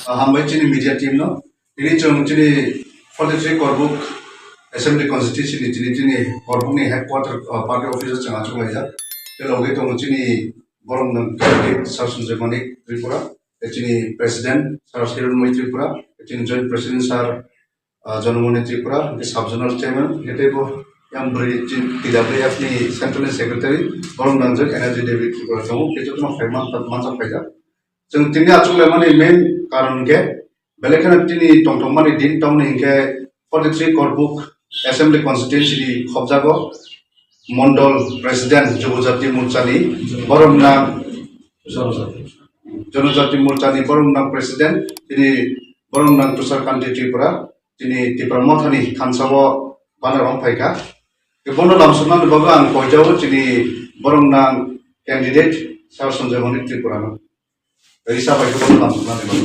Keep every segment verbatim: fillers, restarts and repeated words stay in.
Ah, hambai chini media team no. Tini chwng chini forty three Korbuk Assembly Constituency ni chini, chini Korbuk ni headquarter, ah, party office o chwng achuk laijak. Tei logi tongo chini borok nang candidate Sir Sanjay Manik Tripura, tei chini President Sir Hiranmoy Tripura, tei chini Joint President Sir, ah, Janamani Tripura, tei Sub Zonal Chairman, tei bo yang bwrwi chini T W F ni Central ni Secretary, borok nang jok Energy David Tripura tongo, tei jotono phai man, manjak phaijak. Chwng tini achuk laimani main karon hinkhe, belai kheno tini tongthokmani din tamni hinkhe forty three Korbuk Assembly Constituency ni khobjago Mondol President Jonojati Morcha ni borok nang, Jonojati Morcha ni borok nang President tini borok nang Tushar Kanti Tripura tini Tipra Motha ni thansa o banner rok phaikha. Bono lamsoknani bagwi ang koijago chini borok nang candidate Sir Sanjay Manik Tripura no. Risa bai khe bono lamsoknani bagwi.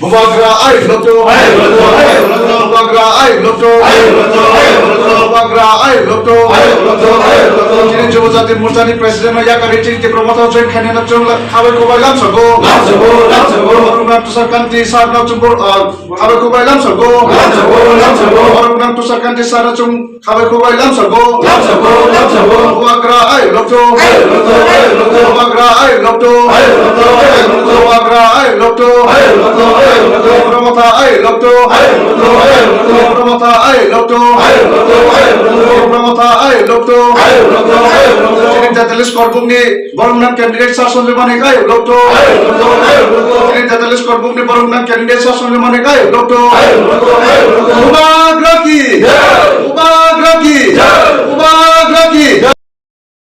Bubagra ai loto. Ai loto, ai loto. Bubagra ai loto. Ai loto, ai loto. Bubagra ai loto. Ai loto, ai loto. Chini Jonojati Morcha ni President no yakari chini Tipra Motha join khainai no chwng khabai khwbai lamsago. Lamsago, lamsago. Borok nang Tushar Kanti sir no chwng bor-, ah, khabai khwbai lamsago. Lamsago, lamsago. Borok nang Tushar Kanti sir no chwng khabai khwbai lamsago. Lamsago, lamsago. Bubagra ai loto. Ai loto, ai loto. Bubagra ai loto. Ai loto, ai loto. Bubagra ai loto. Ai loto, ai loto. Tipra Motha ai loto. Ai loto, ai loto. Tipra Motha ai loto. Ai loto, ai loto. Tipra Motha ai loto. Ai loto, ai loto. Chini Tetallis Korbuk ni borok nang candidate Sir Sanjay Manik ai loto. Ai loto, ai loto. Chini Tetallis Korbuk ni borok nang candidate Sir Sanjay Manik ai loto. Ai loto, ai loto. Bubagra ki. Jai. Bubagra ki. Jai. Bubagra ki.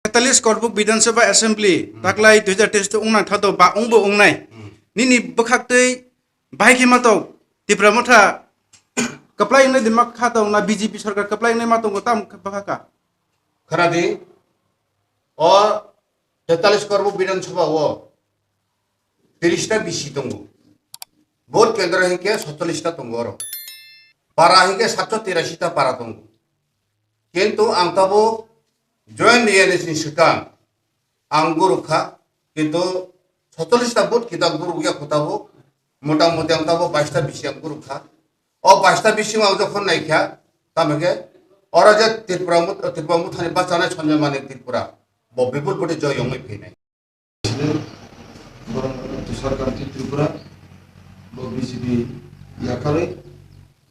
Tetallis Korbuk Bidhan Sabha Assembly taklai dui hajar teis to wngnang thato ba wngbo wngnai. Nini bwkhak twi bahai khe ma tong Tipra Motha kwplai wngnai de ma kha tong na B J P sarkar kwplai wngnai ma tongo tam bwkha kha. Khana di, o Tetallis Korbuk Bidhan Sabha o tiris ta B C tongo. Vote kendro hinkhe sotchollis ta tongo oro. Para hinkhe satso tirashi ta para tongo. Kintu ang tabo join riyani sini swkang ang guru kha, kintu sotchollis ta vote kita guru ya kho tabo, motamoti ang tabo bais ta B C ang guru kha. O bais ta B C ang jokhon naikha, tamo khe oro je Tripura mut-, Tripura Mothani bachanai Sanjay Manik Tripura bo bipul vote joy wngwi phinai. Borok Tushar Kanti Tripura, bo B J P yakarwi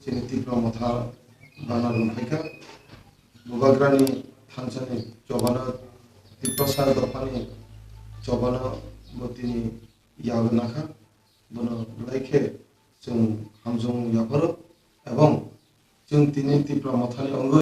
chini Tipra Motha banner rwphaikha. Bubagrani thansani chobano, Tiprasa dophani chobano bo tini yago nakha. Bono belai khe chwng hamjwng yapharo, ebong chwng tini Tipra Mothani wngwi